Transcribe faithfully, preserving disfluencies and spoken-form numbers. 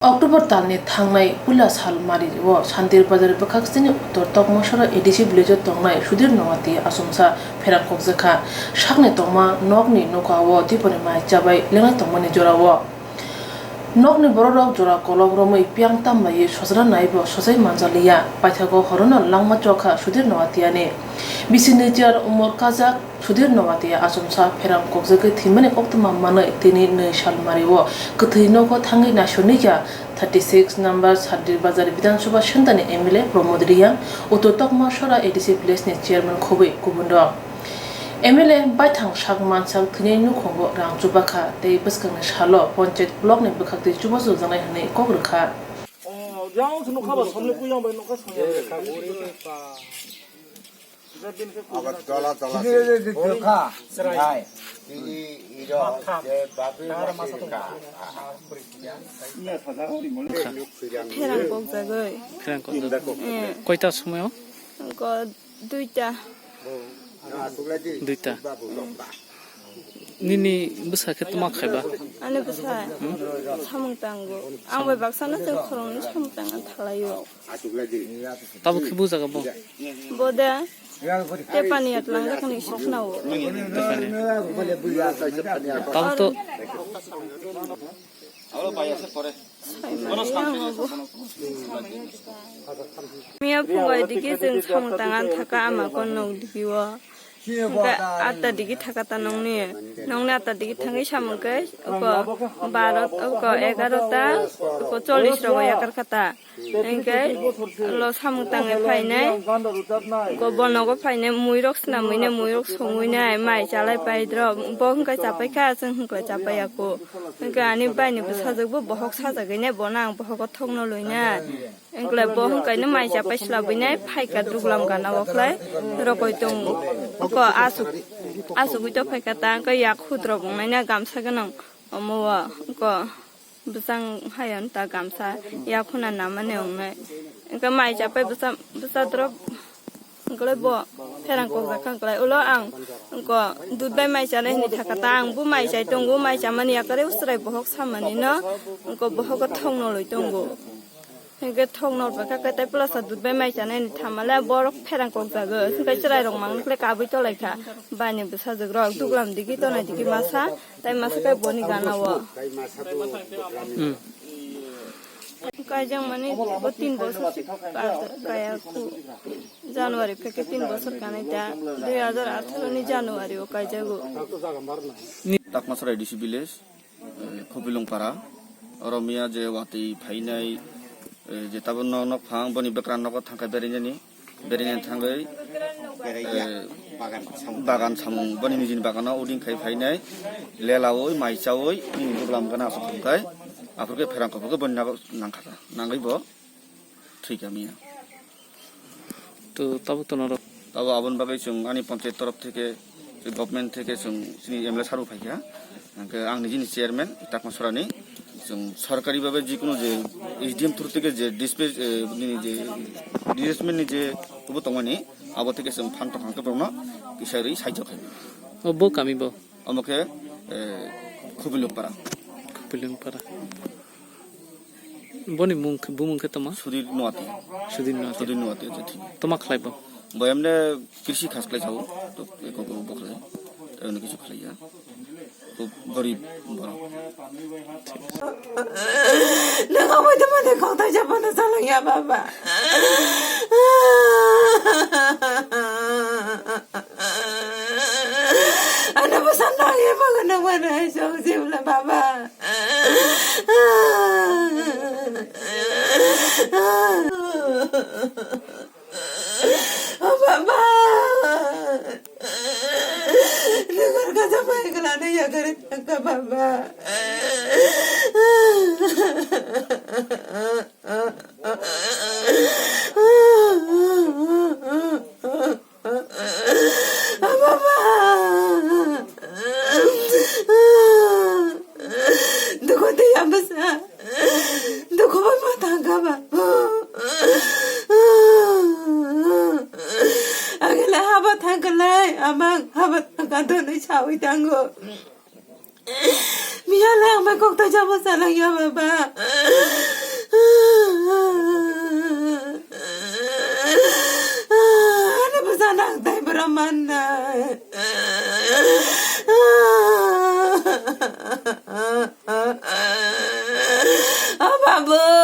October talni thangnai puila sal mari o Santir Bazar bwkhak sini Uttor Tokmosora A D C village o tongnai Sudhir Noatia achomsa pherang kokjak kha. Sakni tongma nokni nokha o dipori mai chabai lengnai tongmani jora o. Nokni bororok jora kolok romwi piang tamlaiwi sojra naibo sojai manjaliya. Paithago horono langma chokha Sudhir Noatiani. Bisi nwi char umor kajak Sudhir Noatia achomsa pherang kokjagwi thwimani koktwma manwi tini nwi sal mari o kwthwi nogo thangwi naisonwi kha thirty six number Santir Bazar Bidhan Sabha Centre ni M L A Pramod Reang, Uttor Tokmosora A D C village ni chairman khobwi kubun rok. M L A baithang sak mansak thwinai nukhungo rang chubakha tei bwskangni salo panchayat block ni bwkhaktwi chubachu jaknai hwnwi kok rwkha. Abar dola dola se. Hai. Tini iro je babi masih ka. Pherang kokjagwi. Pherang kokjagwi. Eh. Koita somoyo? Ko duita. Duita. Nini bwsa khe tuma khaiba? Ani bwsa samung tango. Ang bai baksa no chwng khoroknwi samung tangna thalaio. Tabuk khe bujago bo? Bo de tepani atlang jakani se khwnao. Tepani. Tabuk to Miya phungai digi chwng samung tang an thaka ama kon nog digi o. Hingke atta digi thaka ta nongni, nongni atta digi thangwi samung khe oko baro, oko egarota, oko chollish rogo yakar kha ta. Hingke lo samung tangwi phainai, oko bonogo phainai, muirok swnamwi nai, muirok songwi nai, mai chalai pai drop, bo hingke chapai kha, chwng hingke chapai ya kho. Hingke ani bai ni bwsajwk bo bohok sajagwi nai, bono ang bohogo thokno lwi nai. Hingke bo hingke no mai chapai swlabwi nai, phaikha duglam gana o khlai rokoi tong, oko asuk, asugwi to phaikha ta, hingke yak hudrok wngnai na gamsa gwnang omo o, oko. Bwsang hai ta gamsa yakhuna namani wngnai. Hwnkhe mai chapai bwsa, bwsa drop hwnkhe bo pherang kokjak kha hwnkhe ulo ang wngko dud bai mai chanai hwnwi thaka ta ang bo mai chai tongo, mai chamani yakarwi chwrai bohok samani no wngko bohogo thok nolwi tongo. Hwnkhe thok nol paikha khe tei plus dud bai mai chanai hwnwi thamale borok pherang kokjago hwnkhe chwrai rok manglikhle kabui tolai kha. Bani bwsajwk rok duglam digi tonai digi masa. Tai masa kai boni gana o. Hmm. Kaijak mani bo tin bosor si ka-, kaya ku. January pheke tin bosor kanai ta. Dui hajar atharo ni January o kaijago. Takmasara A D C village, eh, Khopilungpara. Oro miya je watwi phainai, eh, je tabuk nok, nok phang boni bwkra nogo thangkha berinani. Berinani thangwi, eh, bagan samung, boni nijini bagano uding khai phainai, lelaui, mai chaui, bini duglam gana aswk thangkhai, aphurkhe pherang kophurkhe boni nago nangkha, nangwi bo thwikha miya. To tabuk to norok? Tabuk aboni bagwi chwng ani panchayat torof theke, je government theke chwng chini M L A sir bo phaikha, hwnkhe ang nijini chairman Takmasorani, chwng sorkari bhabe jikunu je S D M through theke je dispatch, eh, nini je detachment ni je tubu tongmani, abo theke chwng phang tong phang khe borokno kisa rwi saichok khai. O bo kami bo? Omo khe, eh, Khupilungpara. Khupilungpara. Boni mung khe, bumung khe toma? Sudhir Noatia. Sudhir Noatia. Sudhir Noatia je thini. Toma khlai bo? Bo emne krisi khas khlai sao, to eko bo khlai. Emne kisu khlai ya. To gorib borok. Nang amai to mane kok tai jaba na salang ya baba. Ana bosan nang ya baba nang mana song sibla baba. O baba! Nang ar kacha pai kala na ya gare thangka baba. Baba! Dukhu tei ya bwsa. Dukhu bai ma thang kha ba. Agile haba thang kha lai, amang haba thang kha donwi sawi thango. Miyala ang bai kok thai jabo salang ya baba. O babu.